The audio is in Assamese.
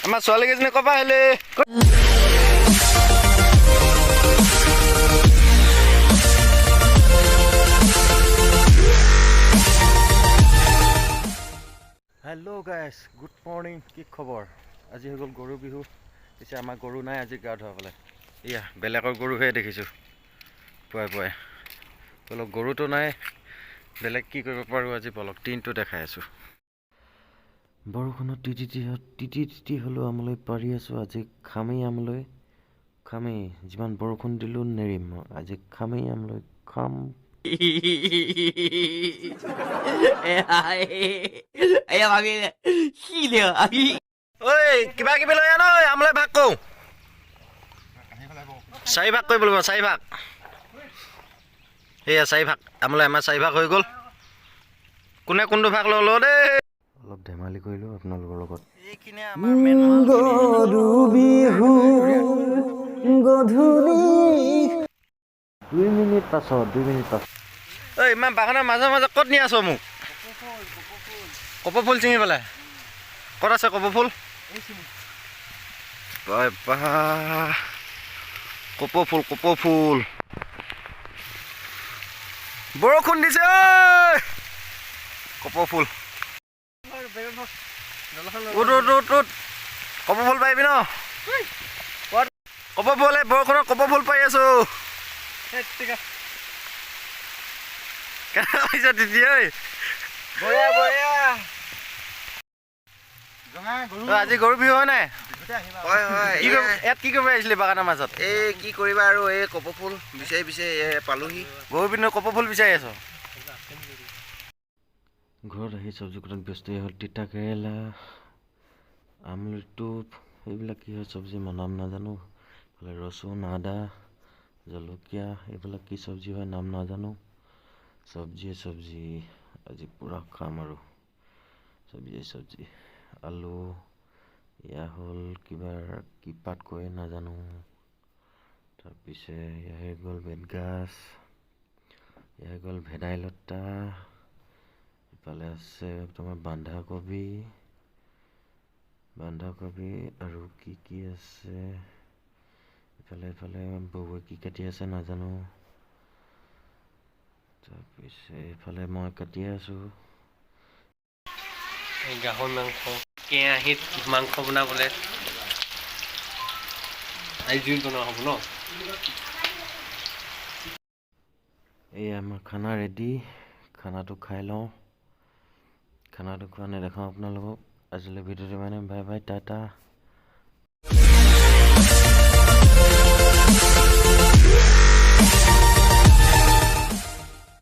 আমাৰ ছোৱালীকেইজনী ক'ৰ পৰা আহিলে? হেল্ল' গাইছ, গুড মৰ্ণিং। কি খবৰ? আজি হৈ গ'ল গৰু বিহু। পিছে আমাৰ গৰু নাই আজি গা ধুৱাবলৈ। এয়া বেলেগৰ গৰুহে দেখিছোঁ পুৱাই পুৱাই। বলক, গৰুটো নাই, বেলেগ কি কৰিব পাৰোঁ আজি বলক দিনটো দেখাই আছোঁ। বৰষুণত তিতি তিতি তিতি হ'লেও আমলৈ পাৰি আছোঁ। আজি খামেই আমলৈ, খামেই। যিমান বৰষুণ দিলেও নেৰিম, আজি খামেই আমলৈ খাম। ঐ কিবা কিবি লৈ আন ঐ, আমলৈ ভাগ কওঁ। চাৰি ভাগ কৰিব লাগিব, চাৰি ভাগ। সেয়া চাৰি ভাগ আমলৈ, আমাৰ চাৰি ভাগ হৈ গ'ল। কোনে কোনটো ভাগ ল'ব দেই। অলপ ধেমালি কৰিলোঁ আপোনালোকৰ লগত। এইখিনিয়ে আমাৰ মেইন। গৰু বিহু গধূলি। 2 মিনিট পাছত, 2 মিনিট পাছত। ঐ, ইমান বাগানৰ মাজে মাজে ক'ত নি আছ মোক? কপৌ ফুল ছিঙি পেলাই। ক'ত আছে কপৌ ফুল? বাহ, কপৌ ফুল, কপৌ ফুল। বৰষুণ দিছে ঐ। কপৌ ফুল, উঠ উঠ উঠ উঠ। কপৌ ফুল পাৰিবি ন? কপৌ ফুল, এই বৰষুণত কপৌ ফুল পাৰি আছো। কেনেকুৱা পাইছ তিতি ঐ? বঢ়িয়া বঢ়িয়া। ঐ, আজি গৰু বিহু হয় নাই? হয় হয়। কি কৰিব ইয়াত, কি কৰিব আহিছিলি বাগানৰ মাজত? এই কি কৰিবা আৰু, এই কপৌ ফুল বিচাৰি বিচাৰি এই পালোহি। গৰু বিহু কপৌ ফুল বিচাৰি আছ? ঘৰত আহি চব্জি কটাত ব্যস্ত হ'ল। তিতা কেৰেলা, আমলৰি টোপ, এইবিলাক কি হয় চব্জি মই নাম নাজানো। এইফালে ৰচুন, আদা, জলকীয়া, এইবিলাক কি চব্জি হয় নাম নাজানো। চব্জিয়ে চব্জি আজি পূৰা খাম আৰু, চব্জিয়ে চব্জি। আলু, এয়া হ'ল কিবা কি পাত কয় নাজানো। তাৰপিছে এয়া হৈ গ'ল বেতগাজ, এয়া হৈ গ'ল ভেদাইলতা, ইফালে আছে তোমাৰ বন্ধাকবি, বন্ধাকবি আৰু কি কি আছে ইফালে। ইফালে বৌৱে কি কাটি আছে নাজানো। তাৰপিছে এইফালে মই কাটি আছোঁ। এই গাহৰি মাংস কেৰাহীত মাংস বনাবলৈ আজি জুইত বনোৱা হ'ব ন? এই আমাৰ খানা ৰেডি। খানাটো খাই লওঁ। খানাটো খোৱা নেদেখাওঁ আপোনালোকক। আজিলৈ ভিডিঅ'টো মানে, বাই বাই, টাটা।